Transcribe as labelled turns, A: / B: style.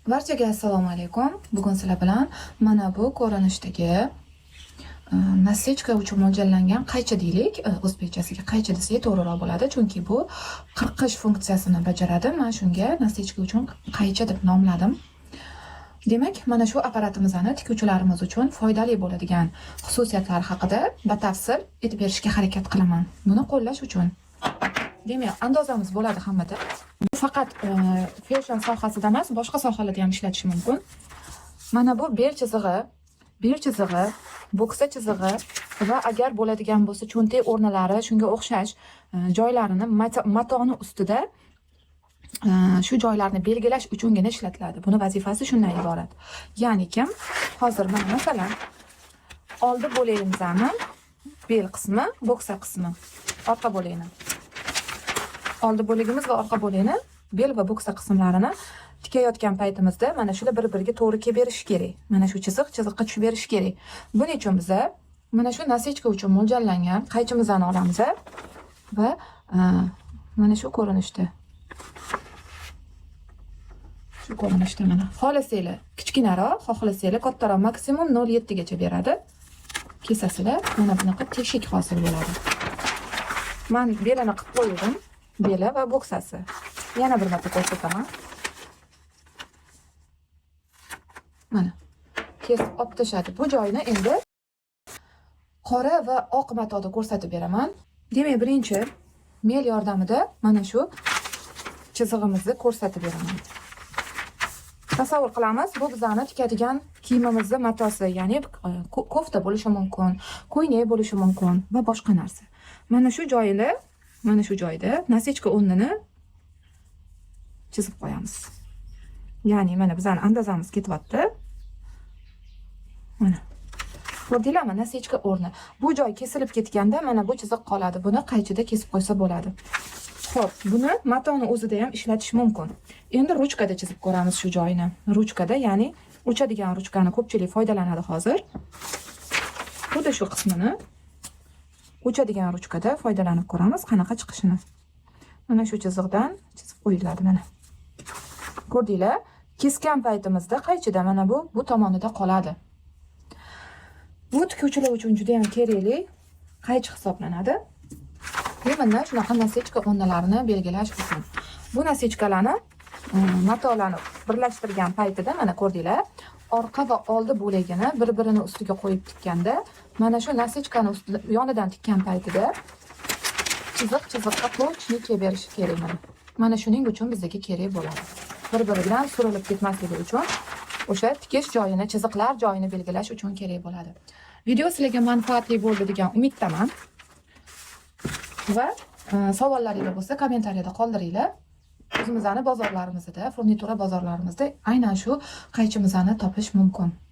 A: Barchaga assalomu alaykum. Bugun sizlar bilan mana bu ko'rinishdagi насечка uchun mo'ljallangan qaychi deylik. O'zbekchasiga qaychi desak, to'g'riroq bo'ladi, chunki bu qirqish funksiyasini bajaradi. Men shunga насечка uchun qaychi deb nomladim. Demak, mana shu apparatimizni tikuvchilarimiz uchun foydali bo'ladigan xususiyatlari haqida batafsil aytib berishga harakat qilaman. Buni qo'llash uchun, demak, andozamiz bo'ladi hammada. Bu faqat fashion sohasida emas, boshqa sohalarda ham ishlatish mumkin. Mana bu bel chizig'i, bo'ksa chizig'i va agar bo'ladigan bo'lsa, cho'ntak o'rnalari, shunga o'xshash joylarini matoni ustida shu joylarni belgilash uchungina ishlatiladi. Buni vazifasi shundan iborat. Ya'ni kim hozir mana, masalan, oldi bo'lagimizni bel qismi, bo'ksa qismi, orqa bo'lagini, oldi bo'ligimiz va orqa bo'lagini, bel va bo'ksa qismlarini tikayotgan paytimizda mana shular bir biriga to'g'ri kelib berishi kerak. Mana shu chiziq chiziqqa tushib berishi kerak. Buning uchun biza mana shu насечка uchun mo'ljallangan qaychimizni olamiz va mana shu ko'rinishda mana, xohlasanglar kichkinaroq, xohlasanglar kattaroq, maksimum 0,7 gacha beradi. Kesasizlar, mana bunaqa teshik hosil bo'ladi. Man belini qilib qo'ydim, beli va bo'ksasi. Yana bir marta ko'rsataman. Mana, kesib olib tashladi. Bu joyini endi qora va oq matoda ko'rsatib beraman. Demak, birinchi mel yordamida mana shu chizig'imizni ko'rsatib beraman. Tasavvur qilamiz, bu bizani tikadigan kiyimimizni matosi, ya'ni kofta bo'lishi mumkin, ko'ylak bo'lishi mumkin va boshqa narsa. Mana shu joyda насечка o'rnini chizib qo'yamiz. Ya'ni mana bizani andazamiz ketyapti. Mana. Ko'rdinglarmi? Насечка o'rni. Bu joy kesilib ketganda mana bu chiziq qoladi. Buni qaychida kesib qo'ysa bo'ladi. Xo'p, buni matoni o'zida ham ishlatish mumkin. Endi ruchkada chizib ko'ramiz shu joyini. Ruchkada, ya'ni uchadigan ruchkani ko'pchilik foydalanadi hozir. Xuddi shu qismini uchadigan ruchkada foydalanib ko'ramiz, qanaqa chiqishini. Mana shu chiziqdan chizib qo'yiladi mana. Ko'rdinglar? Kesgan paytimizda qaychida mana bu tomonida qoladi. Bu tikuvchilar uchun juda ham kerakli qaychi hisoblanadi. Именно shunaqa насечка o'rnilarini belgilash uchun. Bu насечка larni matolarni birlashtirgan paytida, mana ko'rdinglar, orqa va oldi bo'lagini bir-birini ustiga qo'yib tikkanda, mana shu насечка ni yonidan tikkan paytida chiziq chiziqqa точно kelib berishi kerak mana. Mana shuning uchun bizga kerak bo'ladi. Bir-biri bilan surilib ketmasligi uchun o'sha tikish joyini, chiziqlar joyini belgilash uchun kerak bo'ladi. Video sizlarga manfaatli bo'ldi degan umiddaman. Va savollaringlar bo'lsa, kommentariyada qoldiringlar. O'zimizni bozorlarimizda, furnitura bozorlarimizda aynan shu qaychimizni topish mumkin.